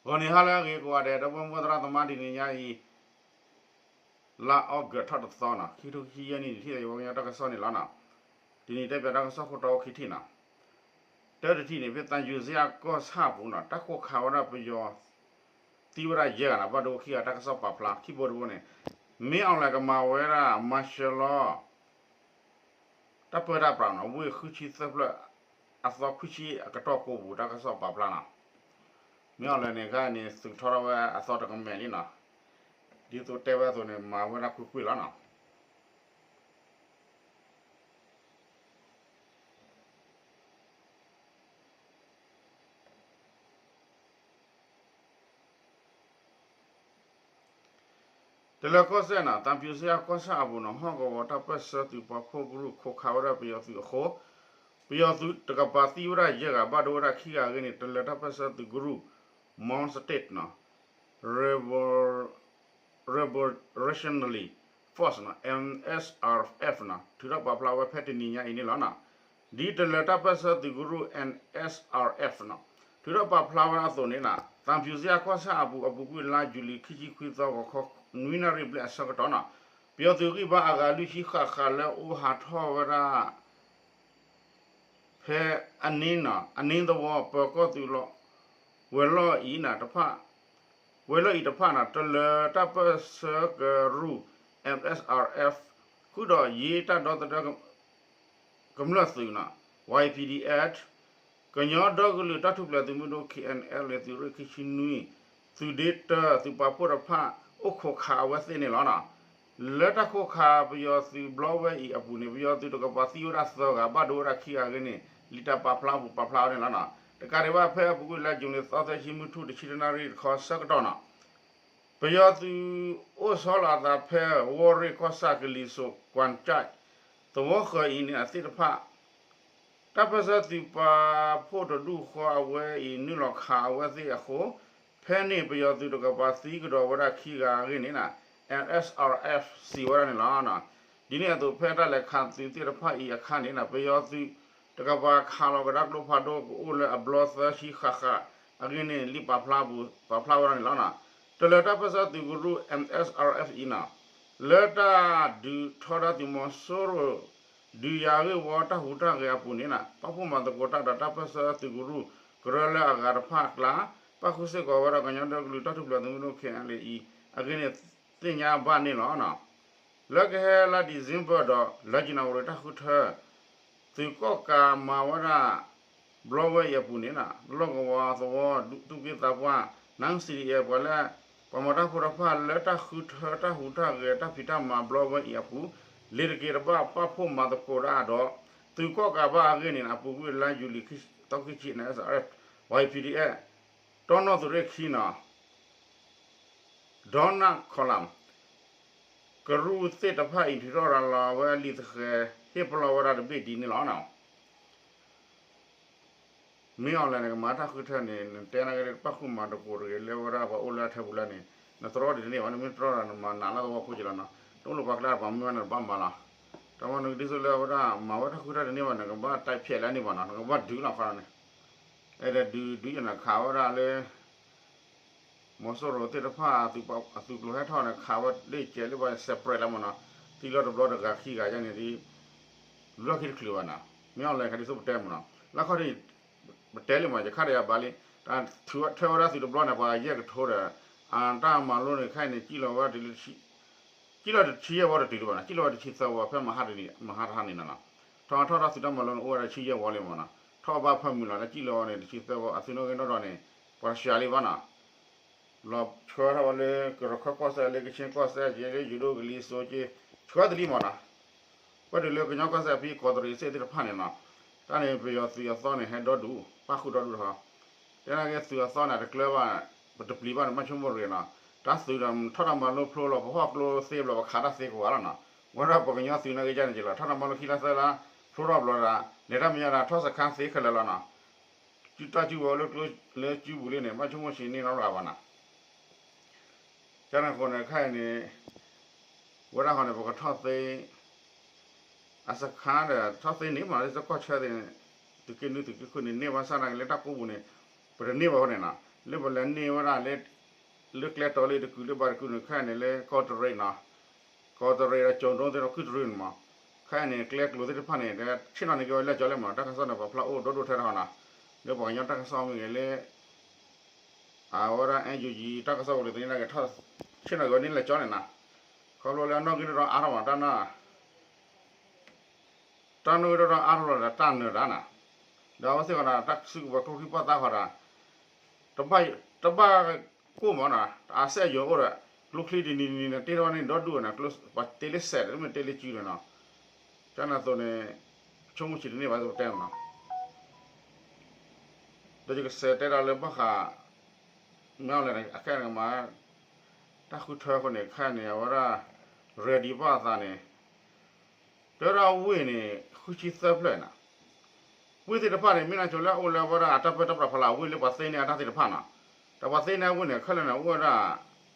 ဂီၤနံၤဟါလၢအဂ့ၤကိးဂၤဒဲး ဒီပုၢ်ဝဲၢ်သရၣ်သမါ တနံၤညါအံၤ လါအီကူးထီၣ်တသီနီၤ ခံကထိခံဆံယဲၢ်နံၣ် နံၣ်ထံၣ်သးယဝဲကညီတၢ်ကစီၣ်န့ၣ်လီၤနီၤ. တနံၤတဲပၠးတၢ်ကစီၣ်ခိၣ်တီအိၣ်ခံထံၣ်နီၤ. တၢတထံၣ်န့ၣ် ဖဲသံဖြူဇရပ်ကီၢ်ဆၣ်အပူၤနီၤ တၢ်ခိၣ်ခးဝဲဒၣ်ပယီၤ သံဝဲဒၣ်ယဲၢ်ဂၤနီၤ ဘၣ်ဒိခံဂၤတၢ်ကစီၣ်ပာ်ဖျါ ခံဘိတဘိန့ၣ် မ့ၢ်အီၣ်လဲၣ်ကမၤဝဲဒၣ် martial law တၢ်ပၢတၢ်ပြးနီၤ ဝ့ၢ်ဃုဆံသၢဖျၢၣ် အသီခွံဆံအကတီၢ်ကိးပူၤ တၢ်ကစီၣ်ပာ်ဖျါနီၤ. မ့ၢ်အီၣ်လဲၣ်န့ၣ် ခဲအံၤန့ၣ် သုးထီထီၣ်ဝဲအသီတကမဲာ်လံနီၤ. ဒ်သိးတဲဝဲအသိးန့ၣ် မၤဝဲဒၣ်ကွ့ၢ်ကွ့ၢ်လီၤနီၤ. တလၢၤကီၢ်စဲၣ်နီၤ သံဖြူဇရပ်ကီၢ်ဆၣ်အပူၤနီၤ ဟီၣ်ကဝီၤတၢ်ပၢၢ်ဆၢသုးပာ်ဖှိၣ်ကရူၢ် ခိးခးဝဲဒၣ်ပယီၤသုးအဃိ ပယီၤသုးတကပၤသံဝဲဒၣ်ယဲၢ်ဂၤ ဘၣ်ဒိဝဲဒၣ်ခံဂၤအဂ့ၢ်န့ၣ် တလၢၤတၢ်ပၢၢ်ဆၢသုးကရူၢ် Mon State နီၤ Revolutionary Force နီၤ M S R F နီၤ ထုးထီၣ်ပာ်ဖျါဝဲဖဲတနံၤညါအံၤန့ၣ်လီၤနီၤ. ဒ်တလၢၤတၢ်ပၢၢ်ဆၢသုးကရူၢ် M S R F နီၤ ထုးထီၣ်ပာ်ဖျါဝဲဒၣ်အသိးန့ၣ်နီၤ သံဖြူဇရပ်ကီၢ်ဆၣ်အပူၤ အပူၤကွံာ်လါယူၤလံ ခံဆံခွံသီ ဂီၤခီ နွံနၣ်ရံၣ်ဘျဲၣ်အဆၢကတီၢ်နီၤ ပယီၤသုးဂံၢ်ဘါအဂၤလွံၢ်ဆံဃၣ်ဃၣ်လၢအိၣ်ဟးထီၣ်ဝဲဒၣ် ဖဲအန့နီၤ အန့သဝီပၢၤကီၢ်သုးလီၢ် ဝဲၤလီၢ်အံၤနီၤတဖၣ် ဝဲၤလီၢ်အံၤတဖၣ်နီၤ တလၢၤတၢ်ပၢၢ်ဆၢကရူၢ် M S R F ဃုာ်ဒီးယ့တၢ်ဒီသဒၢ ကမျၢၢ်သုးနီၤ Y P D F ကညီဒီကလုာ်တၢ်ထူၣ်ဖျဲးသုးမုၢ်ဒိၣ် K N L A သုးရ့ၣ်ခံဆံနွံ သုးဒ့တၢ သုးပာ်ဖှိၣ်တဖၣ် အိၣ်ခိးခးအဝဲသ့ၣ်န့ၣ်လီၤနီၤ. လၢတၢ်ခိၣ်ခးပယီၤသုးဘျီဝဲအံၤအပူၤန့ၣ် ပယီၤသုးတကပၤသံဝဲဒၣ်သၢဂၤ ဘၣ်ဒိဝဲဒၣ်ခံဂၤအဂ့ၢ်န့ၣ် လံာ်တၢ်ပာ်ဖျါအပူၤပာ်ဖျါဝဲန့ၣ်လီၤနီၤ. တကးဒံးဘၣ်ဖဲအပူၤကွံာ်လါယူၤလံသီသၢဆံ မုၢ်ထူၣ်တဆံတနၣ်ရံၣ်တခီဆၢကတီၢ်နီၤ ပယီၤသုးအိၣ်ဆီလီၤအသးဖဲ ဝီၢ်ရ့ၣ်ကီၢ်ဆၣ်ကလံၤစိး ကွၢ်ကၠဲး သဝီဃၢၤအံၤန့ၣ်အသ့ၣ်တဖၣ် တၢ်ပၢၢ်ဆၢသုးပာ်ဖှိၣ်တဒူၣ်ဃီအဝဲအံၤ နုာ်လီၤခးအဝဲသ့ၣ်အဃိ ဖဲန့ၣ်ပယီၤသုးတကပၤသံကဒီးဝဲဒၣ်ခံဂၤအဂ့ၢ်န့ၣ်နီၤ M S R F စံးဝဲဒၣ်န့ၣ်လီၤ. ဒ်န့ၣ်အသိးဖဲတၢ်လဲၤခးသုးသ့ၣ်တဖၣ်အံၤအခါန့ၣ်နီၤ ပယီၤသုးတကပၤခးလီၤကဒါကျိဖးဒိၣ်ကအိၣ်လၢအဘျီသၢဆံဃၣ်ဃၣ်အဂ့ၢ်န့ၣ် လံာ်ပာ်ဖျါအပူၤ ပာ်ဖျါဝဲဒၣ်န့ၣ်လီၤ. တလၢၤတၢ်ပၢၢ်ဆၢသုးကရူၢ် M S R F အံၤနီၤ လၢတၢ်ဒုးထီဒါသုးမီၤစိရိၤ ဒုးယၤဂ့ၢ်ဝီတၢ်ဟူးတၢ်ဂဲၤအပူၤန့ၣ်နီၤ ပာ်ဖှိၣ်မၤသကိးတၢ်ဒီးတၢ်ပၢၢ်ဆၢသုးကရူၢ် ကရၢလၢအဂၤတဖၣ်အကျါ ပၣ်ဃုာ်စ့ၢ်ကီးဝဲဒၣ်ကညီဒီကလုာ်တၢ်ထူၣ်ဖျဲးသုးမုၢ်ဒိၣ် K N L A အံၤ အဂ့ၢ်န့ၣ်သ့ၣ်ညါဘၣ်န့ၣ်လီၤ. လၢကဟဲလါ December ဒီးလါ January တၢ်ဃုထၢ သုးကီၣ်ကးမၤဝဲဒၣ် ဘျီဝဲအံၤအပူၤန့ၣ်နီၤ လီၢ်ကဝီၤသဝီ သူၣ်က့သးပှၢ် နါ C D F ပှၤလၢ ပှၤမၤတၢ်ဖိတၢ်ပှၢ်လၢတၢ်ဃုထၢတၢ်ဟူးတၢ်ဂဲၤတၢ်ဖံးတၢ်မၤဘျီဝဲအံၤအပူၤ လ့ၤတက့ၤတဘၣ်ပာ်ဖှိၣ်မၤသကိးတၢ်ဒီး သုးကီၣ်ကးဘၣ်အဂ့ၢ်န့ၣ် အပူၤကွံာ်လါယူၤလံ သီခံဆံ N S R F Y P D F တီနီၣ်သုးရ့ၣ်ခံနီၤ ဒီနၣ်ခီလမ် ကရူၢ်သ့ၣ်တဖၣ်အံၤ ထုးထီၣ်ရၤလီၤဝဲလံာ်သဃဲၤ ဟ့ၣ်ပလီၢ်ဝဲဒၣ်တဘ့ၣ်ဒ်န့ၣ်လီၤ. မ့ၢ်အီၤလဲၣ်န့ၣ် ကမၤတၢ်ဃုထၢန့ၣ် နတဲနာ်က့ ပၣ်ဃုာ်မၤသကိးတဂ့ၤ လဲၤဝဲဒၣ်ပှၤအိၣ်လၢအထၢပူၤလၢန့ၣ် နတြီတန့ၢ်ဘၣ် နမ့ၢ်တြီဒီးနမၤနးလၢသဝီဖိက့လီၤနီၤ တအိၣ်လၢပှၤကျါပှၤမ့ၢ်ဝဲန့ၣ်တဘၣ်မၤလီၤ တၢ်မၤနကဒ်သိးလၢဝဲဒၣ် မၤဝဲတၢ်ဃုထၢတန့ၢ်ဘၣ်န့ၣ် ကဘၣ်တဲဖျဲးလၢန့ၣ်ဘၣ်နီၤ နကဘၣ်ဒုးလီၤခီန့ၣ် အဲၣ်ဒိးဒုးဒုးယနၤခးဝဲဒၣ်လၢ မီၤစိရိၤသ့ၣ်တဖၣ် အသုးကျိၤဟဲထီၣ်န့ၣ် ခးဝဲဒၣ်ကဲလၢပှၤ separate လၢမနီၤ သံလီၤတဘျီတဂၤခံဂၤယါန့ၣ်ဒ် လူၤထီၣ်ခံတချုးဘၣ်နီၤ မ့ၢ်အီၤလဲၣ် ခးဒ်သိးပတဲမနီၤ လၢခီၣ်ထံး ပတဲလံမး ယခါဒီးယၤဘၣ်လံ တၢ်ထုးထၢဝဲဒၣ်သုးတဘျီန့ၣ် ပှၤယဲၢ်ကထိဒီး တၢ်မၤလိန့ၣ် ခဲအံၤန့ၣ် ကံၣ်လီၤဝဲဒၣ် ကံၣ်လီၤတဆံယဲၢ်ဝီတတုၤလံဘၣ်နီၤ ကံၣ်လီၤဝဲတဆံသၢဝီ ဖဲမဟါတနံၤ မဟါတဟါန့ၣ်နီၤ ထီၣ်ထီၣ်ဒၣ်သုးတၢ်မၤလိန့ၣ် အိၣ်ဝဲဒၣ်တဆံယဲၢ်ဝီလံမနီၤ ထီၣ်ဘၣ်ဖၢမုၢ်လီၤ တၢ်ကံၣ်လီၤဝဲန့ၣ် တဆံသၢဝီ အသုးနီၣ်ဂံၢ်နီၣ်ဒွးန့ၣ် ပှၤတဆှးလံဘၣ်နီၤ လီၤဆှၢထီၣ်ဝဲလၢကရခၢၣ်ကီၢ်စဲၣ် လၢကဆ့ကီၢ်စဲၣ်က့ လၢယိၤဒိၣ်ကလံၤစိးက့ ဆှၢတလံမနီၤ ပှဲၤဒုးလၢကညီကီၢ်စဲၣ်ဖဲကီးတရံးစ့ၣ်သ့ၣ်တဖၣ်န့ၣ်နီၤ တၢ်န့ၣ်ပယီၤသုးအသီန့ၣ် ဟဲဒီဒူၣ် ပၣ်ဃုာ်ဒီဒူၣ်တခီ တဲနာ်က့သုးအသီန့ၣ် တကျၢၤဘၣ် ပတပျံၤဘၣ်န့ၣ် ဘၣ်ဆိကမိၣ်တဂ့ၤနီၤ တၢ်သုးဒီးထီၣ်တၢ်မၤလိဖျိလီၤ ပဟီၣ်ကျိသ့ဘျီ ပခးတၢ်သ့ကိးဂၤလီၤနီၤ ဝဲဒၣ်ပှၤကညီသုးနာ်က့ယါန့ၣ်က့လီၤ ထီၣ်တၢ်မၤလိခံလါသၢလါ ဖျိထီၣ်ဘျီဒီး လဲၤတၢ်မဲာ်ညါဒီး ထီၣ်စခါသ့ခဲလၢာ်လီၤနီၤ တၢ်စုကဝဲၤလၢကျိလၢစုပူၤလံန့ၣ် ဘၣ်ဆိကမိၣ်ဆံးန့ၢ်နီတဂၤဘၣ်နီၤ ကန့ၣ်အဃိန့ၣ် ခဲအံၤန့ၣ် ဝဲဒၣ်ဃီန့ၣ် ပကထီၣ်သ့ အစခါဒီး ထီၣ်သ့န့ၣ်မး လၢကီၢ်ဆၢသ့ၣ်န့ၣ် သုးက့နွံသုးက့ဃုန့ၣ် န့ၢ်ဘၣ်ဆၣ်နာ်က့ လၢတၢ်ကိးပူၤန့ၣ် ပတန့ၢ်ဘၣ်အဃိန့ၣ်နီၤ လၢပလဲၤန့ၢ်ဝဲဒၣ်လၢ လၢကျဲတီၤလၢတကုာ်လၢဘၣ်တကုာ်န့ၣ် ခဲအံၤန့ၣ်လၢကီၢ်တရံးနီၤ, ကီၢ်တရံးဒီးကၠိၤဒိသ့ၣ်ဒီးခုၣ်တရံးန့ၣ်မး, ခဲအံၤန့ၣ် ကျဲကျိၤသ့ၣ်တဖၣ်န့ၣ် ဆ့ၣ်နီၤန့ၢ်က့ၤဝဲလၢကၠီလၢမး တၢ်ကစီၣ်န့ၣ် ပာ်ဖျါအိၣ်ဒိၣ်ဒိၣ်ထဲတခီနီၤ, လၢပှၤကညီတၢ်ကစီၣ်မ့ၢ်ဂ့ၤလၢ အဝဲဒၣ် NUG တၢ်ကစီၣ်ပူၤန့ၣ် သန့ၤက့ၤထီၣ် ဆ့ၣ်နီၤက့ၤဝဲန့ၣ်လၢကၠီန့ၣ်နီၤ, ခီဖျိလၢအနီၣ်ဂံၢ်တရီအါထီၣ်မးတၢ်နီၤ တၢ်နီၣ်ဂံၢ်တရီအါထီၣ်လီၤဒီးတၢ်နၢၤတၢ်နီၤ, ဒီးအဝဲသ့ၣ်ဃီဒီး တၢ်စုကဝဲၤကျိချံပှၢ်သၣ်ဃီဒီး တဘၣ်ကိၣ်မးနီၤ အစက်အယိၤအိၣ်ဒီး ကျိချံတနံၤနံၤန့ၣ် တ့ထီၣ်န့ၢ်ဒီဒူၣ်န့ၣ် ပှၤတ့လၢစဲးဒီး တမ့ၢ်တ့လၢစုဒီးနီၤ, ကန့ၣ်အသိးန့ၣ် ဆိကမိၣ်ဆံးတန့ၢ်ဘၣ် ပတဲမးနီၤ, ဒီးယကစးတဲဒၣ်လၢဘၣ်ဃး မ့ၢ်အီၤလဲၣ်န့ၣ် အခဲအံၤန့ၣ်မး တၢ်ဃုထၢအဃိန့ၣ် ခဲအံၤန့ၣ် အဝဲဒၣ် ready ဘၣ်အသးန့ၣ် တဲဝဲဒၣ်ဝ့ၢ်န့ၣ် ဃုဆံသၢဖျၢၣ်နီၤ, ဝ့ၢ်သ့ၣ်တဖၣ်န့ၣ် မ့ၢ်နၤဆိလၢအအိၣ်လၢအဝဲဒၣ်အတၢ်ပၢတၢ်ပြးဖီလာ် အဝ့ၢ်လၢပှၤသ့န့ၢ်အတၢ်သ့ၣ်တဖၣ်နီၤ, ဒီးပှၤသ့န့ၢ်အဝ့ၢ်န့ၣ် ခဲလၢာ်န့ၣ် အိၣ်ဝဲဒၣ်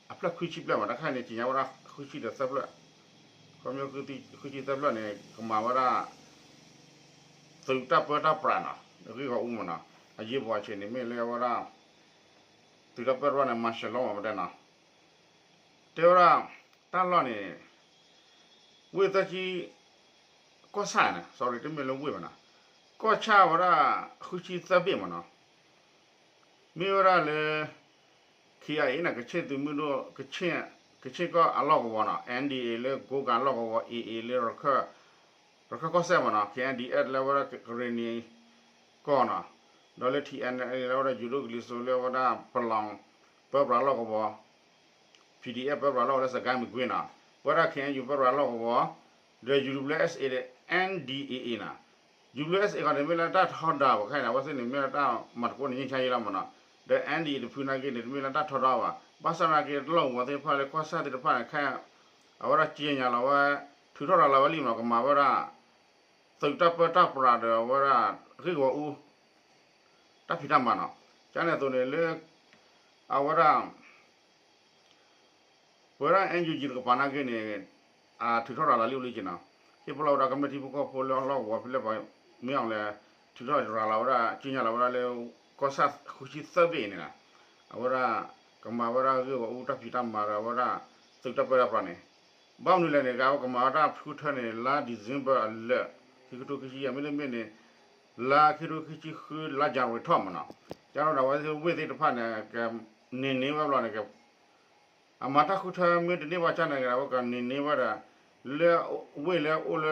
အဖျၢၣ်ဃုဆံဖျၢၣ်မး တၢ်ခဲအံၤန့ၣ် ကညးဝဲဒၣ်ဃုဆံဒီးသၢဖျၢၣ်, ခီဖျိဃုဆံသၢဖျၢၣ်န့ၣ် ကမၤဝဲဒၣ် သုးတၢ်ပၢတၢ်ပြးနီၤ ဂ့ၢ်ဂီၤအူမးနီၤ, အရေးပေါ်အခြေအနေ မ့ၢ်လၢအဝဲဒၣ် သုးတၢ်ပၢတၢ်ပြးန့ၣ် martial law မးပတဲနီၤ, တဲဝဲဒၣ် တၢ်လီၢ်န့ၣ် ဝ့ၢ်သၢဆံ ကီၢ်ဆၣ်န့ၣ် sorry တမ့ၢ်လၢဝ့ၢ်ဘၣ်နီၤ, ကီၢ်ဆၣ်ဝဲဒၣ် ဃုဆံသၢဘ့ၣ်မးနီၤ, မ့ၢ်ဝဲဒၣ်လၢ KIA န့ၣ် ကဆ့ၣ်သုးမုၢ်ဒိၣ် ကဆ့ၣ်ကီၢ်အလီၢ်ကဝီၤနီၤ, NDAA လၢကိးကၤလီၢ်ကဝီၤ, AA လၢ ရခၢၣ်ကီၢ်စဲၣ်မးနီၤ, KNDF လၢဝဲဒၣ်ကရ့ၣ်နံၤကီၢ်နီၤ, ဒီးလၢ TNLA လၢဝဲဒၣ်ယိၤဒိၣ်ကလံၤစိးလၢဝဲဒၣ်ပလီၢ် ပၢပြးလီၢ်ကဝီၤ, PDF ပၢပြးလီၢ်ကဝီၤလၢစကဲမကွ့နီၤ, ပဝဲဒၣ် KNU ပၢပြးလီၢ်ကဝီၤ, ဒီး UWSA ဒီး NDAA နီၤ, UWSA ခီန့ၣ် မ့ၢ်လၢတၢ်ထီဒါဘၣ်ခဲအံၤန့ၣ် အဝဲသ့ၣ်န့ၣ် မ့ၢ်လၢတၢ်မၤသကိးန့ၣ် ငြိမ်းချမ်းရေးလီၤမးနီၤ, ဒီး NDAA တဖုနာ်က့န့ၣ် တမ့ၢ်လၢတၢ်ထီဒါဘၣ်, ဘၣ်ဆၣ်နာ်က့ တၢ်လီၢ်ကဝီၤသ့ၣ်တဖၣ်လၢကီၢ်ဆၣ်သ့ၣ်တဖၣ်န့ၣ် ခဲအံၤ အဝဲဒၣ်က့ညါလီၤဝဲ ထုးထီၣ်ရၤလီၤဝဲလံမးနီၤ, ကမၤဝဲဒၣ် သုးတၢ်ပၢတၢ်ပြးဒီးအဝဲဒၣ် ဂ့ၢ်ဂီၤအူ တၢ်ဖံးတၢ်မၤနီၤ, ကန့ၣ်အသိးန့ၣ်လၢ အဝဲဒၣ် ပဝဲဒၣ် NUG တကပၤနာ်က့န့ၣ် အထုးထီၣ်ရၤလီၤလံအိၣ်လံက့နီၤ, ဟ့ၣ်ပလီၢ်ဝဲဒၣ်ကမျၢၢ်ထံဖိကီၢ်ဖိလၢအလီၢ်ကဝီၤဖဲလၢပှၤမ့ၢ်အီၤလဲၣ် ထုးထီၣ်ရၤလီၤဝဲဒၣ် က့ညါလီၤဝဲဒၣ်လၢ ကီၢ်ဆၣ်ဃုဆံသၢဘ့ၣ်အံၤန့ၣ်နီၤ, အဝဲဒၣ် ကမၤဝဲဒၣ်ဂ့ၢ်ဂီၤအူတၢ်ဖံးတၢ်မၤဒီးအဝဲဒၣ် သုးတၢ်ပၢတၢ်ပြးန့ၣ်, ဘၣ်မနုၤလဲၣ်န့ၣ် ကဝဲကမၤဝဲဒၣ်ဖုထၢန့ၣ် လါ December အလၢာ် ခံကထိခံဆံယဲၢ် မ့တမ့ၢ်န့ၣ် လါခံကထိခံဆံဃု လါ January ထီၣ်မးနီၤ, ကန့ၣ်ဒီးအဝဲသ့ၣ်ဝ့ၢ်သ့ၣ်တဖၣ်န့ၣ် ကန့ၢ်န့ၢ်ဝဲဘျီန့ၣ် အမၤတၢ်ဃုထၢမ့ၢ်တန့ၢ်ဘၣ်ကန့ၣ် အဝဲကန့ၢ်န့ၢ်ဝဲဒီး လၢဝ့ၢ်လၢအအိၣ်လၢ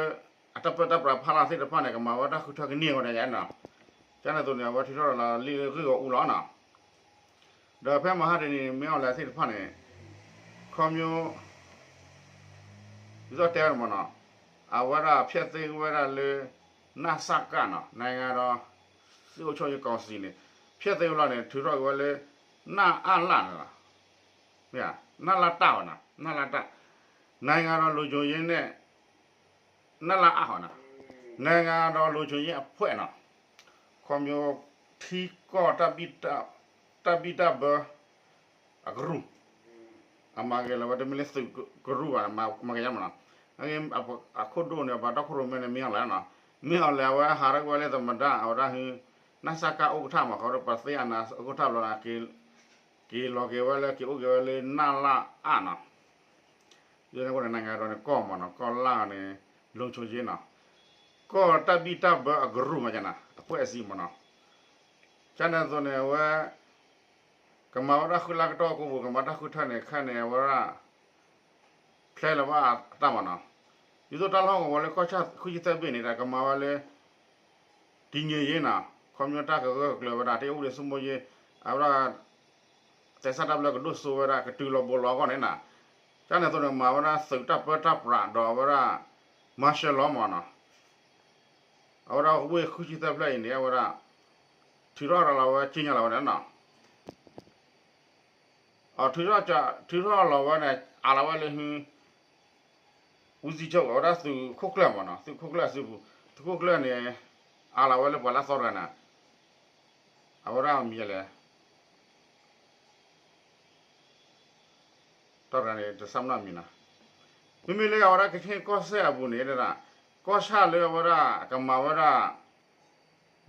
အတၢ်ပၢတၢ်ပြးဖီလာ်သ့ၣ်တဖၣ်န့ၣ် ကမၤဝဲတၢ်ဃုထၢကန့ၢ်ဝဲဒၣ်ယါနီၤ, ကန့ၣ်အသိးန့ၣ် အဝဲထုးထီၣ်ရၤလီၤလံဂ့ၢ်ဂီၤအူလီၤနီၤ, ဒီးဖဲမဟါတနံၤန့ၣ် မ့ၢ်အီၤလဲၣ်သ့ၣ်တဖၣ်န့ၣ် ခီဖျိ ဒ်သိးတဲဝဲန့ၣ်မးနီၤ, အဝဲဒၣ်ဖျက်သိမ်းဝဲဒၣ်လၢ နစကနီၤ နိုင်ငံတော်စစ်အုပ်ချုပ်ရေးကောင်စီန့ၣ် ဖျက်သိမ်းဝဲလီၤန့ၣ် ထုးထီၣ်က့ၤဝဲလၢ နအလန့ၣ်လီၤ, မ့ၢ်ဧါ နလတဘၣ်နီၤ နလတ နိုင်ငံတော်လုံခြုံရေးနဲ့ နလအ ဟီနီၤ နိုင်ငံတော်လုံခြုံရေးအဖွဲ့နီၤ, ခီဖျိ ထံကီၢ် တၢ်ဘံၣ်တၢ်ဘၢ အကရူၢ်, အမၤက့ၤလီၤဝဲ တမ့ၢ်လၢသုးကရူၢ်ဘၣ် မၤက့ၤညါမးနီၤ, အခိၣ်ဒိၣ်န့ၣ် ပှၤတီခိၣ်ရိၣ်မဲန့ၣ် မ့ၢ်အီၤလဲၣ်နီၤ, မ့ၢ်အီၤလဲၣ် အဝဲဟးထီၣ်ကွံာ်ဝဲလၢသမ္မတ အဝဲဒၣ်ဟူ နစက ဥက္ကဋ္ဌ မး ဃီဒီး ပှၤသ့အနး ဥက္ကဋ္ဌ ဘျီန့ၣ် က့ၤလီၤက့ၤဝဲလၢ က့ၤအိၣ်က့ၤဝဲလၢ နလအနီၤ ယန့ၣ်အဃိန့ၣ် နိုင်ငံတော်န့ၣ် ကီၢ်မးနီၤ ကီၢ်လၢ်န့ၣ် လုံခြုံရေးနီၤ, ကီၢ်တၢ်ဘံၣ်တၢ်ဘၢအကရူၢ်မးကနၤ အဖွဲ့အစည်းမးနီၤ, ကန့ၣ်အသိးန့ၣ် အဝဲ ကမၤဝဲဒၣ်ဃုလါကတီၢ်အကိာ်ပူၤ ကမၤတၢ်ဃုထၢန့ၣ် ခဲအံၤန့ၣ် အဝဲဒၣ် ဖျဲလီၤဘၣ်အတၢ်မးနီၤ, ဒ်သိးတၢ်လီၢ်ကဝီၤလၢကီၢ်ဆၣ်ဃုဆံသၢဘ့ၣ်န့ၣ် တၢ်ကမၤဝဲလၢ တည်ငြိမ်ရေးနီၤ, ခီဖျိတၢ်ကဂၢၢ်ကကျၢၤဝဲဒၣ် တရားဥပဒေစိုးမိုးရေး အဝဲဒၣ် သဲစးတၢ်ဘျၢကဒိၣ်စိဝဲဒၣ် ကတုၤလီၤဘိးလီၤအဂီၢ်န့ၣ်နီၤ, ကန့ၣ်အသိးန့ၣ် မၤဝဲဒၣ်သုးတၢ်ပၢတၢ်ပြးဒီးအဝဲဒၣ် martial law မးနီၤ, အဝဲဒၣ်ဝ့ၢ်ဃုဆံသၢဖျၢၣ်အံၤန့ၣ် အဝဲဒၣ် ထုးထီၣ်ရၤလီၤဝဲ က့ညါလီၤဝဲဒၣ်နီၤ, အထုးထီၣ် ထုးထီၣ်လီၤဝဲန့ၣ် အးလီၤဝဲလၢဟု ဦးစီးချုပ် အဝဲဒၣ်သုးခိၣ်ကျၢၢ်မးနီၤ, သုးခိၣ်ကျၢၢ်အစုပူၤ, သုးခိၣ်ကျၢၢ်န့ၣ် အးလီၤဝဲလၢပှၤလၢအသီတဂၤန့ၣ်, အဝဲဒၣ်မံၤလဲၣ် တဂၤန့ၣ် တဆၣ်မနီၣ်မံၤနီၤ, မ့မ့ၢ်လၢအဝဲဒၣ်ကခ့ၣ်ကီၢ်စဲၣ်အပူၤန့ၣ် ကီၢ်ဆၣ်လၢအဝဲဒၣ်ကမၤဝဲဒၣ်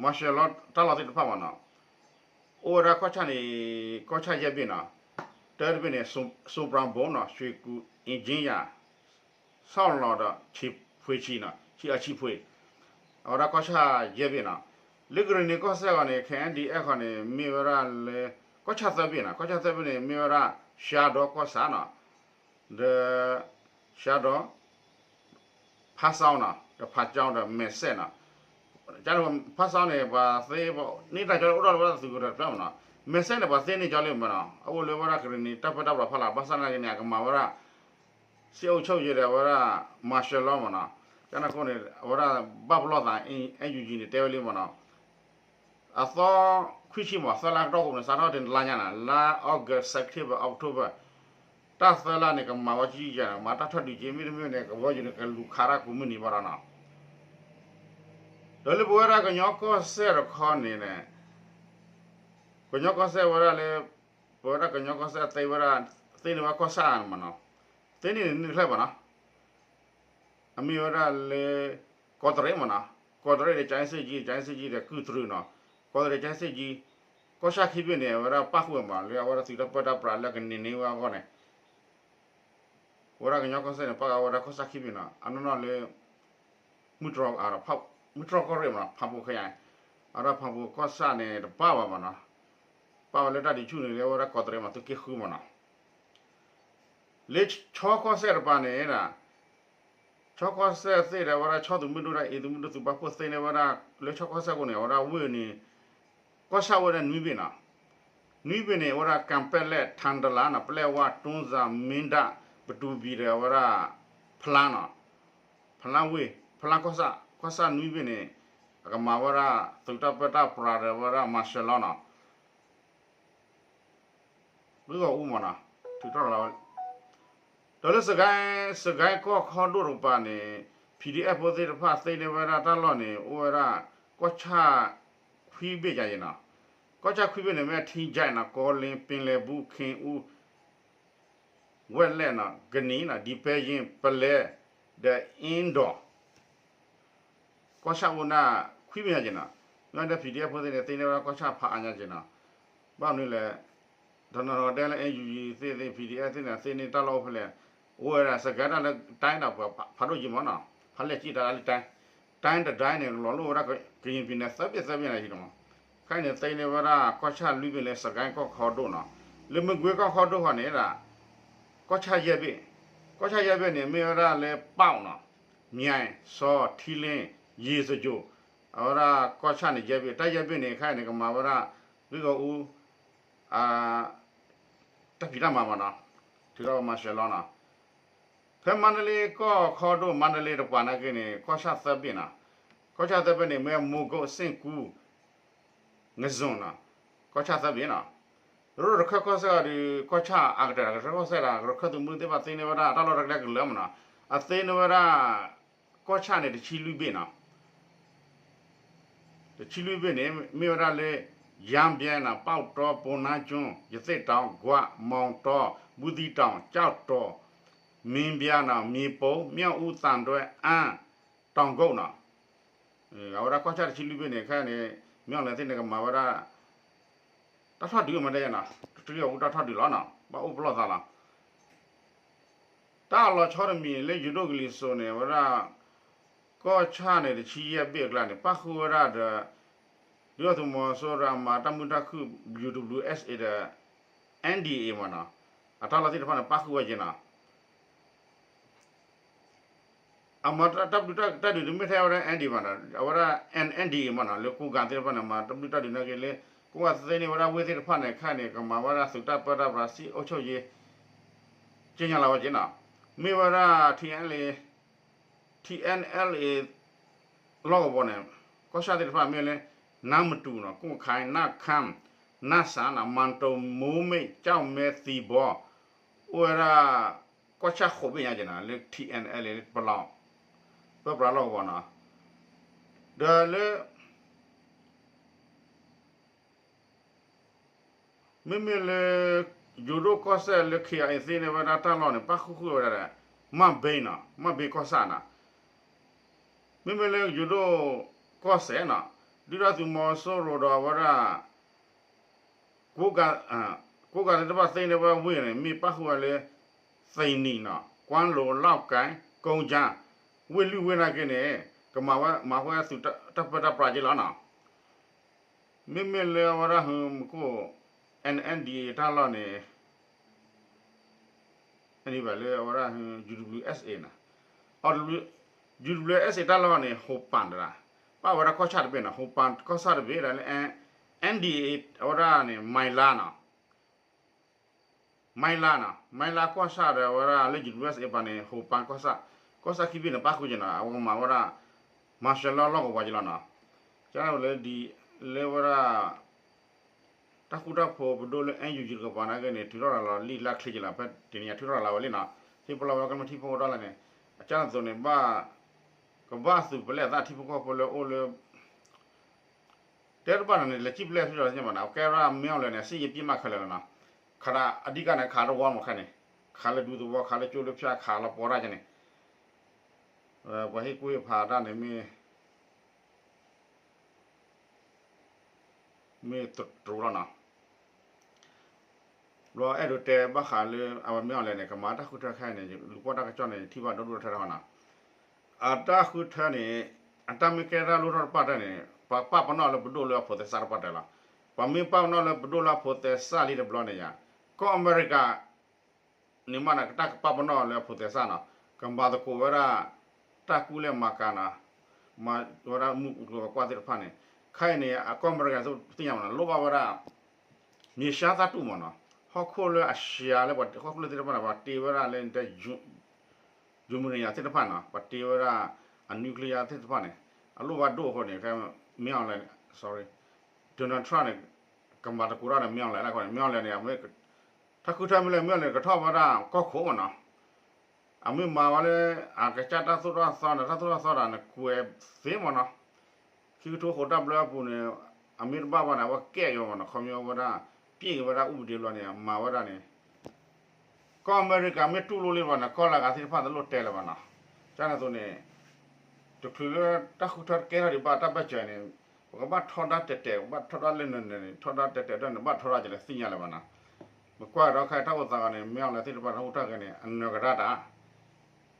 martial law တၢ်လီၢ်သ့ၣ်တဖၣ်မးနီၤ, အိၣ်ဝဲဒၣ်ကီၢ်ဆၣ်န့ၣ် ကီၢ်ဆၣ်ယဲၢ်ဘ့ၣ်နီၤ, တၢတဘ့ၣ်န့ၣ် စိပြၣ်ဘိနီၤ ရွှေကူ အင်ဂျင်ယၤ ဆီၣ်လီၤဒီး ဆံးဖှ့ဆံနီၤ ဆံအဆံးဖှ့, အဝဲဒၣ်ကီၢ်ဆၣ်ယဲၢ်ဘ့ၣ်နီၤ. လၢကရ့ၣ်နံၤကီၢ်စဲၣ်အဂီၢ်န့ၣ် ခဲအံၤဒ်အံၤဃီန့ၣ် မ့ၢ်ဝဲဒၣ်လၢ ကီၢ်ဆၣ်သၢဘ့ၣ်နီၤ, ကီၢ်ဆၣ်သၢဘ့ၣ်န့ၣ် မ့ၢ်ဝဲဒၣ် ရှါဒီကီၢ်ဆၣ်နီၤ, ဒီး ရှါဒီ ဖါစီနီၤ ဒီးဖါကၠီဒီးမဲာ်စဲၣ်နီၤ. ဖါစီန့ၣ် ပှၤသ့န့ၢ်တၢ်ကၠီလၢ အိၣ်ဒီးဝဲဒၣ်သုးကီၢ်တၢ်တဖျၢၣ်မနီၤ. မဲာ်စဲၣ်န့ၣ် ပှၤသ့န့ၢ်ကၠီလၢမနီၤ, အအိၣ်လၢဝဲဒၣ်ကရ့ၣ်နံၤတၢ်ပၢတၢ်ပြးဖီလာ် ဘၣ်ဆၣ်နာ်က့န့ၣ် အကမၤဝဲဒၣ် စံအိၣ်ဆိၣ်ယဲဒီးဝဲဒၣ် မၤရှဲလီမနီၤ. ကန့ၣ်အဃိန့ၣ် အဝဲဒၣ်ဘၣ်ပလီၢ်သး အဲၣ်ယူယံၤန့ၣ် တဲဝဲလံမနီၤ. အသီခွံဆံမး သၢလါကတီၢ်ခိၣ်န့ၣ် စးထီၣ်တနံၤလါညါနီၤ, လါ August, September, October တၢ်သၢလါန့ၣ် ကမၤဝဲကံကနီၤ, မၤတၢ်ထီၣ်ဒုးက့ မ့တမ့ၢ်န့ၣ် ကဘီယူၤန့ၣ် ကလူၤခးတၢ်ကိးမုၢ်နံၤဘၣ်ဒီးနီၤ. ဒီးလၢပဝဲဒၣ်ကညီကီၢ်စဲၣ်တခီန့ၣ်န့ၣ် ကညီကီၢ်စဲၣ်ဝဲဒၣ်လၢ ပဝဲဒၣ်ကညီကီၢ်စဲၣ်သ့ဝဲဒၣ် သ့န့ၢ်ဝဲကီၢ်ဆၣ်မနီၤ, သ့န့ၢ်န့ၣ်နံၣ်တဖျၢၣ်ဘၣ်နီၤ. အမ့ၢ်ဝဲဒၣ်လၢ ကီးတရံးမနီၤ, ကီးတရံးဒီး ကၠဲစ့ၣ်ကၠံ, ကၠဲစ့ၣ်ကၠံဒီးကုၢ်တရံးနီၤ, ကီးတရံး ကၠဲစ့ၣ်ကၠံ, ကီၢ်ဆၣ်ခံဘ့ၣ်န့ၣ် အဝဲဒၣ်ပၣ်ဃုာ်မး လၢအဝဲဒၣ်သုးတၢ်ပၢတၢ်ပြးလၢကန့ၢ်န့ၢ်ဝဲအဂီၢ်န့ၣ် ဝဲဒၣ်ကညီကီၢ်စဲၣ်န့ၣ် ပၣ်ဃုာ်ဝဲဒၣ်ကီၢ်ဆၣ်ခံဘ့ၣ်နီၤ, အနီၢ်နီၢ်လၢ မုၢ်တြီၤ, မုၢ်တြီၤကီၢ်ရ့ၣ်မနီၤ, ဖးပူၤခဲအံၤ, အဝဲဒၣ်ဖးပူၤကီၢ်ဆၣ်န့ၣ် တပၣ်ဘၣ်မနီၤ, ပၣ်ဝဲလၢတၢ်ဒုးဆူၣ်န့ၣ် လၢအဝဲဒၣ်ကီးတရံးမး သုးက့ဃုမနီၤ. လၢဆီကီၢ်စဲၣ်တပၤန့ၣ် ဆီသုးမုၢ်ဒိၣ်ဒီးအံၤသုးမုၢ်ဒိၣ် သုးပာ်ဖှိၣ်သ့န့ၢ်ဝဲဒၣ် လၢဆီကီၢ်စဲၣ်အဃိန့ၣ် အဝဲဒၣ်ဝ့ၢ်န့ၣ် ကီၢ်ဆၣ်အိၣ်ဝဲဒၣ်နွံဘ့ၣ်နီၤ, နွံဘ့ၣ်န့ၣ် အဝဲဒၣ် ကၣ်ပဲလဲၣ်, ထၣ်တလးနီၤ, ပျဲၢ်ဝါ, တူၢ်စၣ်, မ့ၢ်ဒၣ်, ပတူၢ်ဘံၣ်ဒီးအဝဲဒၣ် ဖလါနီၤ, ဖလါဝ့ၢ်, ဖလါကီၢ်ဆၣ်, ကီၢ်ဆၣ်နွံဘ့ၣ်န့ၣ် အကမၤဝဲဒၣ် သုးတၢ်ပၢတၢ်ပြးဒီးအဝဲဒၣ် မၤရှဲလီနီၤ ဂ့ၢ်ဂီၢ်အူမနီၤ, ထုးထီၣ်လီၤဝဲ, ဒီးလၢ စကဲကီၢ်ခီဒိၣ်တကပၤန့ၣ် PDF ဖိသ့ၣ်တဖၣ်သ့န့ၢ်ဝဲဒၣ်တၢ်လီၢ်န့ၣ် အိၣ်ဝဲဒၣ် ကီၢ်ဆၣ်ခွံဘ့ၣ်ညါယဲနီၤ, ကီၢ်ဆၣ်ခွံဘ့ၣ်န့ၣ် မ့ၢ်ထံကၠဲးနီၤ, ကီလ့, ပ့လဲၤဘူး, ခ့အူ, ဝဲလဲၣ်နီၤ, ကနံၤနီၤ, ဒံးပဲယ့ၣ်, ပလဲ, ဒီးအ့ဒီး ကီၢ်ဆၣ်အိၣ်ဒၣ်ခွံဘ့ၣ်ညါက့ၤနီၤ, မ့ၢ်ဒီး PDF ဖိသ့ၣ်န့ၣ် သ့န့ၢ်ဝဲဒၣ်ကီၢ်ဆၣ်ဖးအါညါက့ၤနီၤ, ဘၣ်မနုၤလဲၣ်, တနီၤနီၤတဲလၢ အဲၣ်ယူယံၤ သ့ၣ်သ့ၣ် PDF သ့ၣ်န့ၣ် သ့န့ၢ်တၢ်လီၢ်အိၣ်ဖဲလဲၣ်, အိၣ်ဝဲဒၣ် စကဲတၢ်လၢ တိုင်း ဒီးပှၤဖးဒိၣ်က့ၤမနီၤ, ဖးလဲၢ်က့ၤတၢ်လၢ တိုင်း, တိုင်းတတိုင်းန့ၣ် လီၤလိၣ်ဝဲဒၣ် ကရင်ပြည်နယ် သၢဘ့ၣ်သၢဘ့ၣ်ညါက့ၤနီၤ, ခဲအံၤန့ၣ် သ့န့ၢ်ဝဲဒၣ်ကီၢ်ဆၣ်လွံၢ်ဘ့ၣ်လၢ စကဲကီၢ်ခီဒိၣ်နီၤ, လၢမကွ့ကီၢ်ခီဒိၣ်ဃီန့ၣ်ဒၣ် ကီၢ်ဆၣ်ယဲၢ်ဘ့ၣ်, ကီၢ်ဆၣ်ယဲၢ်ဘ့ၣ်န့ၣ် မ့ၢ်ဝဲဒၣ်လၢ ပီးနီၤ, မၠဲး, စီၤ, ထံလ့, ယ့ၣ်စကြိၣ်, အဝဲဒၣ်ကီၢ်ဆၣ်န့ၣ် ယဲၢ်ဘ့ၣ်, တၢ်ယဲၢ်ဘ့ၣ်န့ၣ် ခဲအံၤန့ၣ် ကမၤဝဲဒၣ် ဂ့ၢ်ဂီၢ်အူ တၢ်ဖံးတၢ်မၤမနီၤ, ထုးထီၣ်မၤရှဲလီနီၤ, ဖဲမါတလ့ကီၢ်ခီဒိၣ် မါတလ့တပၤနာ်က့န့ၣ် ကီၢ်ဆၣ်သၢဘ့ၣ်နီၤ, ကီၢ်ဆၣ်သၢဘ့ၣ်န့ၣ် မ့ၢ်မိၢ်ကိး စ့ၣ်ကူး ငဇွန်နီၤ, ကီၢ်ဆၣ်သၢဘ့ၣ်နီၤ, ရိၣ်တခၢၣ်ကီၢ်စဲၣ်အီၤဒီး ကီၢ်ဆၣ်အကတၢၢ် ကတၢၢ်ကီၢ်စဲၣ်ဒီး ကရၢခၢၣ်သုးမုၢ်သ့ၣ်တဖၣ်သ့န့ၢ်ဝဲဒၣ် တၢ်လီၢ်တၢ်ကျဲကလၢာ်မနီၤ, အသ့န့ၢ်ဝဲဒၣ် ကီၢ်ဆၣ်န့ၣ် တဆံလွံၢ်ဘ့ၣ်နီၤ, တဆံလွံၢ်ဘ့ၣ်န့ၣ် မ့ၢ်ဝဲဒၣ်လၢ ယၣ်ဘဲနီၤ, ပီၣ်တီ, ပိၢ်နါကၠိ, ရသေ့တောင်, ဂွ, မောင်တော, ဘူးသီးတောင်, ကျောက်တော်, မင်းပြားနီၤ, မြေပုံ, မြောက်ဦး, သံတွဲ, အမ်း, တောင်ကုတ်နီၤ, အဝဲဒၣ်ကီၢ်ဆၣ်တဆံလွံၢ်ဘ့ၣ်န့ၣ် ခဲအံၤန့ၣ် မ့ၢ်အီၤလဲၣ်သ့ၣ်န့ၣ် ကမၤဝဲဒၣ် တၢ်ထီၣ်ဒုးမတဲယဲနီၤ, တဂ့ၢ်အူတၢ်ထီၣ်ဒုးလီၤနီၤ, ဘၣ်အိၣ်ပလီၢ်သးလီၤ. တၢ်အလီၤဆီတမံၤလၢယိၤဒိၣ်ကလံၤစိးန့ၣ် အဝဲဒၣ် ကီၢ်ဆၣ်န့ၣ် တဆံယဲၢ်ဘ့ၣ်အကျါန့ၣ် ပၣ်ဃုာ်ဝဲဒၣ်ဒီး ဒုၣ်ဒါသုးမီၤစိရိၤအမၤတၢ်မုာ်တၢ်ခုၣ် ယူၤဒူဘလူးအ့ၣ်စ့ၣ်ဒီး အ့ၣ်ဒီအ့ၣ်မနီၤ, အတၢ်လီၢ်သ့ၣ်တဖၣ်န့ၣ် ပၣ်ဃုာ်ဝဲက့ၤနီၤ. အမၤတၢ်ဘျုးတၢ်ဒုးတမ့ၢ်ထဲဝဲဒၣ် အ့ၣ်ဒီအ့ၣ်မနီၤ, အဝဲဒၣ် အ့ၣ်ဒီအ့ၣ်မနီၤ, လၢကိးကၤသ့ၣ်တဖၣ်န့ၣ် မၤတၢ်ဘျုးတၢ်ဒုးနာ်က့လၢ ကိးဂၤသ့န့ၢ်ဝဲဒၣ်ဝ့ၢ်သ့ၣ်တဖၣ်န့ၣ် ခဲအံၤန့ၣ် ကမၤဝဲဒၣ်သုးတၢ်ပၢတၢ်ပြး စံၣ်အိၣ်ဆိၣ်ယ့ က့ညါလီၤဝဲက့ၤနီၤ. မ့ၢ်ဝဲဒၣ် ထံၣ်အဲလ်အ့ၣ် ထံၣ်အဲလ်အ့ၣ် လီၢ်ကဝီၤန့ၣ် ကီၢ်ဆၣ်သ့ၣ်တဖၣ်မ့ၢ်လၢ နါမတူၤနီၤ, ကိၣ်ခါ, နၢ်ခၢမ်, နၢ်စၣ်နီၤ, မၢ်တိၤ, မိၢ်မ့ၣ်, ကၠီၣ်မဲ, သံၣ်ဘီ, အိၣ်ဝဲဒၣ် ကီၢ်ဆၣ်ဃိးဘ့ၣ်ညါက့ၤနီၤ လၢ ထံၣ်အဲလ်အ့ၣ် လၢပလီၢ် ပၢပြးလီၢ်ကဝီၤနီၤ. ဒီးလၢ မ့မ့ၢ်လၢ ယိၤဒိၣ်ကီၢ်စဲၣ်လၢ ခ့ၣ်အံၤ သ့န့ၢ်ဝဲဒၣ်တၢ်လီၢ်န့ၣ် ပၣ်ဃုာ်ဃုာ်ဝဲဒၣ်ဒီး မၢ်ဘ့နီၤ, မၢ်ဘ့ကီၢ်ဆၣ်နီၤ. မ့မ့ၢ်လၢယိၤဒိၣ်ကီၢ်စဲၣ်နီၤ, ဒုၣ်ဒါသုးမီၤစိရိၤဒီးအဝဲဒၣ် ကိးဂၤသ့ၣ်တဖၣ်သ့န့ၢ်ဝဲဝ့ၢ်န့ၣ် မ့ၢ်ပၣ်ဃုာ်ဝဲလၢ သိၣ်နံၣ်နီၤ ကွၢ်လိၤ လီၢ်ကၢၣ် ကိကၠၣ် ဝ့ၢ်လွံၢ်ဝ့ၢ်နာ်က့န့ၣ် ကမၤဝဲမၤဃုာ်ဝဲသုးတၢ်ပၢတၢ်ပြးက့လီၤနီၤ. မ့မ့ၢ်လၢအဝဲဒၣ်ဟူမူခိၣ် N N D A တၢ်လီၢ်န့ၣ် အန့ၣ်ဘၣ်လၢအဝဲဒၣ် U W S A နီၤ, U W S A တၢ်လီၢ်န့ၣ် ဟိးပၣ်တဒၣ်, ပၣ်ဝဲဒၣ်ကီၢ်ဆၣ်တဘ့ၣ်နီၤ, ဟိးပၣ်ကီၢ်ဆၣ်တဘ့ၣ်ဒီးလၢ N D A အဝဲဒၣ်န့ၣ် မၤလါနီၤ, မၤလါနီၤ, မၤလါကီၢ်ဆၣ်ဒီးအဝဲဒၣ်လၢ U W S A ပၣ်န့ၣ် ဟိးပၣ်ကီၢ်ဆၣ်, ကီၢ်ဆၣ်ခံဘ့ၣ်န့ၣ် ပၣ်ဃုာ်က့နီၤ, အဝဲကမၤဝဲဒၣ် မၤရှဲလၢလီၢ်ကဝီၤက့လီၤနီၤ, ကလၢဒ် လၢဝဲဒၣ် တၢ်ဃူတၢ်ဖိးပဒိၣ်လၢ N U G တကပၤနာ်က့န့ၣ် ထုးထီၣ်ရၤလီၤလံာ်လၢချ့က့လီၤ, ဖဲတနံၤညါထုးထီၣ်ရၤလီၤဝဲလံနီၤ, ဟ့ၣ်ပလီၢ်ဝဲကမျၢၢ်ထံဖိကီၢ်ဖိလၢန့ၣ်, အကၢ်န့ၣ်အသိးန့ၣ် ဘၣ် ကဘၣ်သုးပလဲသးထံဖိကီၢ်ဖိလၢအိၣ်လၢ တဲတဘၣ်န့ၣ် လဲၤစံၣ်ပလဲဖဲဒီးသ့ၣ်ညါဘၣ်နီၤ, ကဲဝဲဒၣ်မ့ၢ်အီၤလဲၣ်န့ၣ် စံၣ်ယပ့ၢ်မးခဲလၢာ်လီၤနီၤ, ခးဒၣ်အဓိကန့ၣ် ခးတဝီမးခဲန့ၣ်, ခးလၢဒူသဝီ ခးလၢကၠိလၢဖၠၣ် ခးလီၤပီတၢ်ကန့ၣ်, ပှၤဟ့ၣ်ကူၣ်ဟ့ၣ်ဖးတၢ်န့ၣ်မ့ၢ် မ့ၢ်တတြိလီၤနီၤ. ဘျီအဲၣ်ဒိးတဲဘၣ်ဃးလၢ အဝဲမ့ၢ်အီၤလဲၣ်န့ၣ် ကမၤတၢ်ဃုထၢခဲအံၤန့ၣ် လူၤကွၢ်တၢ်ကစီၣ်န့ၣ် ထံၣ်ဘၣ်ဒီဒူၣ်ဒီထၢတခီနီၤ. အတၢ်ဃုထၢန့ၣ် အတၢ်မ့ၢ်ကဲတၢ်လိၣ်ထီၣ်တပၣ်တၢၢ်န့ၣ် ပှၤပာ်ပနီၣ်လၢပဒိၣ်လၢအဖိးသဲစးတပၣ်တၢၢ်လီၤ. ပှၤမ့ၢ်ပာ်ပနီၣ်လၢပဒိၣ်လၢအဖိးသဲစးလံတဘျီန့ၣ်ယါ, ကီၢ်အမဲရကၤ န့ၣ်မးန့ၣ် ကတၢ်ကပာ်ပနီၣ်လၢအဖိးသဲစးနီၤ, ကမၤသကိးဝဲဒၣ် တၢ်ကူၣ်လဲၢ်မၤကၤနီၤ, မၤဝဲဒၣ်မုၢ်ကျိၤဝဲၤကွာ်သ့ၣ်တဖၣ်န့ၣ်, ခဲအံၤန့ၣ် အကီၢ်အမဲရကၤသ့ၣ်ညါမးနီၤ လိၣ်ဘၣ်ဝဲဒၣ် မြေရှားသတ္တုမးနီၤ, ဟီၣ်ခိၣ်လၢအရှဲလၢပှၤဟီၣ်ခိၣ်လၢသ့ၣ်တဖၣ်န့ၣ် ပှၤတ့ဝဲဒၣ်လၢ uranium သ့ၣ်တဖၣ်နီၤ, ပှၤတ့ဝဲဒၣ် အ nuclear သ့ၣ်တဖၣ်န့ၣ် အလိၣ်ဘၣ်ဒိၣ်အဃိန့ၣ် မ့ၢ်အီၤလဲၣ် sorry, Donald Trump န့ၣ် ကမၤသကိးတၢ်ဒီးမ့ၢ်အီၤလဲၣ်အဃိန့ၣ် မ့ၢ်အီၤလဲၣ်န့ၣ် အမ့ၢ် တၢ်ဃုထၢမ့ၢ်လဲၣ် မ့ၢ်အီၤလဲၣ်န့ၣ် ကထီၣ်ဝဲဒၣ်ကီၢ်ခိၣ်မးနီၤ, အမ့ၢ်မၤဝဲလၢ အကစၢ်တၢ်သိၣ်တၢ်သီန့ၣ် တၢ်သိၣ်တၢ်သီဒၣ်န့ၣ် ကွဲးသ့မးနီၤ, ခံကထိဃိးတၢ်ဘျၢအပူၤန့ၣ် အမ့ၢ်တဘၣ်ဘၣ်န့ၣ် အဝဲကဲက့ၤမးနီၤ, ခီဖျိဝဲဒၣ် ပျဲက့ၤဝဲဒၣ်အူပဒ့ဘျီန့ၣ် မၤဝဲဒၣ်န့ၣ် ကီၢ်အမဲရကၤမ့ၢ်တူၢ်လိာ်လံဘၣ်န့ၣ် ကီၢ်လၢအဂၤသ့ၣ်တဖၣ်တလိၣ်တဲလၢၤဘၣ်နီၤ, ကန့ၣ်အသိးန့ၣ် တချုးလၢတၢ်ဃုထၢတကဲထီၣ်ဒံးဘၣ်တၢ်ဘၢၣ်စၢၤန့ၣ် ပကဘၣ်ထီဒါတဲာ်တဲာ် ပဘၣ်ထီဒါလၢနၢၤနၢၤန့ၣ် ထီဒါတဲာ်တဲာ်ဒၣ်န့ၣ် ဘၣ်ထီဒါကလဲၣ်သ့ၣ်ညါလၢၤဘၣ်နီၤ, မ့ၢ်ကွၢ်ဒီးခဲအံၤတၢ်အိၣ်သးဂီၤန့ၣ် မ့ၢ်အီၤလဲၣ်သ့ၣ်တဖၣ်တၢ်ဟူးတၢ်ဂဲၤန့ၣ် အနၢၤကဒါတၢ်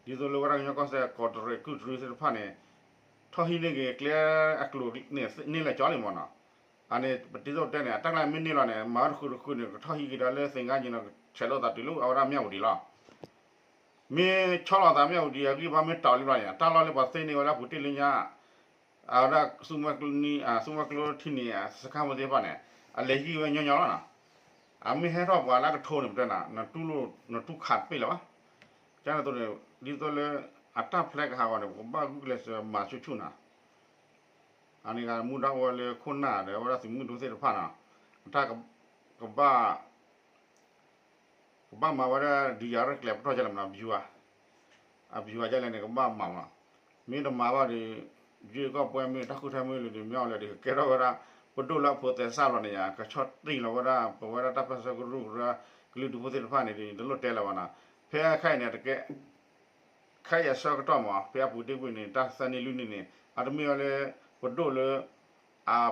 ဒ်သိးလၢဝဲဒၣ်ကညီကီၢ်စဲၣ် ကီးတရံးကုၢ်တရံးသ့ၣ်တဖၣ်န့ၣ် ထီၣ်ဟံးန့ၢ်က့ၤကျဲအကျိၤန့ၣ် န့ၢ်လၢကၠီလံမးနီၤ, အန့ၣ် ပတံၤသိးတဲန့ၣ် အတၢ်ကျါမ့ၢ်န့ၢ်လီၤန့ၣ် မၤဝဲတဃုတဃုန့ၣ် ကထီၣ်ဟံးက့ၤဒီးလၢသ့ၣ်ဂါယံၤနီၤ ဆဲးလိာ်သးတုၤလၢအဝဲဒၣ်မၠၣ်ဝတံၤလီၤ, မ့ၢ်ဆီလီၤသးမၠၣ်ဝတံၤအဂံၢ်ဘါမ့ၢ်တီၤလံဘျီန့ၣ် တၢ်လီၢ်လၢပှၤသ့န့ၢ်ဝဲလၢအပူၤတ့ၢ်လၢညါ အဝဲဒၣ် သူမွဲကျိထံၣ်န့ၣ် စခါမသ့ၣ်တဖၣ်န့ၣ် အလဲၤဟံးဝဲညီညီလီၤနီၤ, အမ့ၢ်ဟဲထီၣ်ပှၤလၢအကထိန့ၣ် ပတဲနၤ နတူၢ်ခးတပ့ၢ်လၢၤဘၣ်, ကန့ၣ်အသိးန့ၣ် ဒ်သိးလၢ အတၢ်ဖျဲကဟးဂီၤန့ၣ် ပကဘၣ်ဂုာ်ကျဲးစၢးမၤဆူၣ်ဆူၣ်နၤ, အန့ၣ်ဂၤမူဒါအိၣ်ဝဲလၢခိၣ်နၢ်ဒီး အဝဲဒၣ်သုးမုၢ်ဒိၣ်သ့ၣ်တဖၣ်နီၤ, အတၢ်ကဘၣ် ကဘၣ်မၤဝဲဒၣ် ဒုးယၤရဲၣ်ကျဲၤပထီၣ်ကလဲၣ်မနီၤ ဗျူဟာ, အဗျူဟာကလဲၣ်န့ၣ် ကဘၣ်မၤမနီၤ, မ့ၢ်တမၤဘၣ်ဒီး ယ့ၢ်ကီၢ်ပှဲၤမ့ၢ်တၢ်ဃုထၢမ့ၢ်လၢဒီး မ့ၢ်အီၤလဲၣ်ဒီး ကကဲထီၣ်ဝဲဒၣ် ပဒိၣ်လၢအဖိးသဲစးလီၤန့ၣ်ယါ ကဆီၣ်တံၢ်လီၤဝဲဒၣ် ပဝဲဒၣ်တၢ်ပၢဆှၢကရူၢ်ကရၢ ကလုာ်ဒူၣ်ဖိသ့ၣ်တဖၣ်န့ၣ်ဒီး တလိၣ်တဲလၢၤဘၣ်နီၤ, ဖဲခဲအံၤန့ၣ် တကဲ ခဲအံၤအဆၢကတီၢ်မး ဖဲအပူၤတ့ၢ်ကွံာ်န့ၣ် တၢ်သၢနံၣ်လွံၢ်နံၣ်န့ၣ် အတမ့ၢ်ဝဲလၢ ပဒိၣ်လၢ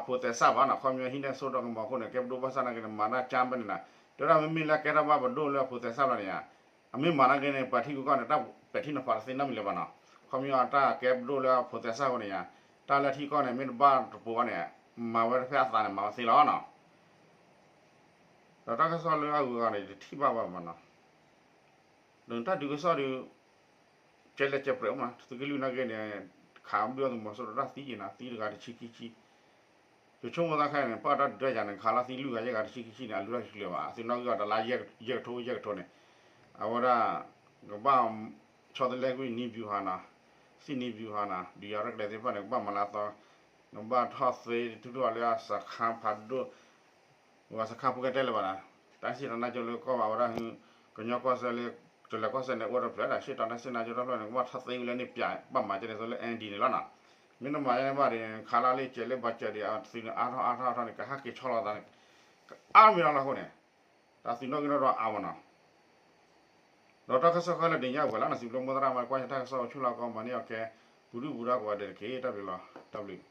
အဖိးသဲစးဘၣ်နီၤ, ခီပညီဟံးန့ၢ်ဆိဒိၣ်ကမီၤအဃိန့ၣ် ကဲပဒိၣ်ဘၣ်ဆၣ်နာ်က့န့ၣ် မၤတၢ်ကၢဘၣ်န့ၣ်နီၤ, တဲဝဲဒၣ်မ့မ့ၢ်လၢကဲထီၣ်ဘၣ်ပဒိၣ်လၢအဖိးသဲစးလီၤန့ၣ်ဧါ, အမ့ၢ်မၤနာ်က့န့ၣ် ပှၤထံဂုၤကီၢ်န့ၣ် တၢ်ပဲာ်ထံနီၤဖးတသ့နီတမံၤလၢၤဘၣ်နီၤ, ခီပညီအတၢ်ကဲပဒိၣ်လၢအဖိးသဲစးအဃိန့ၣ်ဧါ, တၢ်လၢထံကီၢ်န့ၣ် မ့ၢ်တဘၣ်တပိၤဘၣ်န့ၣ် မၤဝဲဖဲအသးန့ၣ် မၤဝဲသ့လီၤနီၤ ဒီးတၢ်ကစီၣ်လၢအဂုၤအဂၤန့ၣ် ယတထံၣ်ဘၣ်ဘၣ်မးနီၤ, ဒီးတၢ်ဒုးကစီၣ်ဒီး ကဲလဲၣ်ကဲပြဲးမး သုးက့လွံၢ်နာ်က့န့ၣ် ခးဘုၣ်အီၤသုးမီၤစိရိၤတၢ်သံက့ၤနီၤ သံတဂၤတဆံခံဆံ, ယဆိကမိၣ်သးခဲအံၤန့ၣ် ပှၤတၢ်ဒုးတၢ်ယၤန့ၣ် ခးလၢသံလွံၢ်ဂၤယဲၢ်ဂၤတဆံခံဆံန့ၣ် အလုၢ်ထီၣ်တချုးဘၣ် အသုးနီၣ်ဂံၢ်အီၤတလါယဲၢ်ကထိယဲၢ်ကထိန့ၣ်, အဝဲဒၣ် ကဘၣ် ဆီတလဲကွံာ်နံၤဗျူဟာနီၤ, စစ်နည်းဗျူဟာနီၤ ဒုးယၤရဲၣ်ကျဲၤသ့ၣ်တဖၣ်န့ၣ် ကဘၣ်မၤလၢအသီ, ကဘၣ်ထီၣ်သ့ထုးထီၣ်လၢအစခါဖးဒိၣ် ဝဲစခါဖိကဲတဲလၢၤဘၣ်နီၤ, တၢ်စံၣ်တဲၤတဲလၢကီၢ်ဘၣ်ဝဲဒၣ် ကညီကီၢ်စဲၣ်လၢ ကလဲၤကီၢ်စဲၣ်န့ၣ် အိၣ်ဒီးဖျၢၣ်ဒီး စံၣ်တဲၤတဲလၢစ့ၣ်နီၤကၠိတဖျၢၣ်န့ၣ် ကဘၣ်ထီၣ်သ့ဝဲလၢန့ၣ်ပၠး ဘၣ်မၤကဲန့ၣ်သိးလၢ အဲၣ်ဒံၣ်န့ၣ်လီၤနီၤ, မ့ၢ်နမၤန့ၣ်ဘၣ်ဒီး ခးလၢလၢကဲးလၢဘၣ်ကဲးဒီး အသုးန့ၣ်အါထီၣ်အါထီၣ်အါထီၣ်န့ၣ် ကဟဲက့ၤဆီလီၤသးန့ၣ် ကအါမ့ၢ်လီၤလီၤအဃိန့ၣ် တၢ်သုးနီၣ်ဂံၢ်နီၣ်ဒွးအါမးနီၤ, ဒီးတၢ်ကစီၣ်ခဲလၢာ်ဒ်ညါဝဲလီၤနီၤ စံးဘျုးမိၢ်သရၣ်မၤကွၢ်ယတၢ်ကစီၣ်ဆူၣ်လီၤကီးမၤန့ၢ်အီၤခဲ ပူၤဒုၣ်ပူၤဒါကိးဂၤဒဲးတက့ၢ် တၢ်ဘျုးလီၤ တၢ်ဘျုး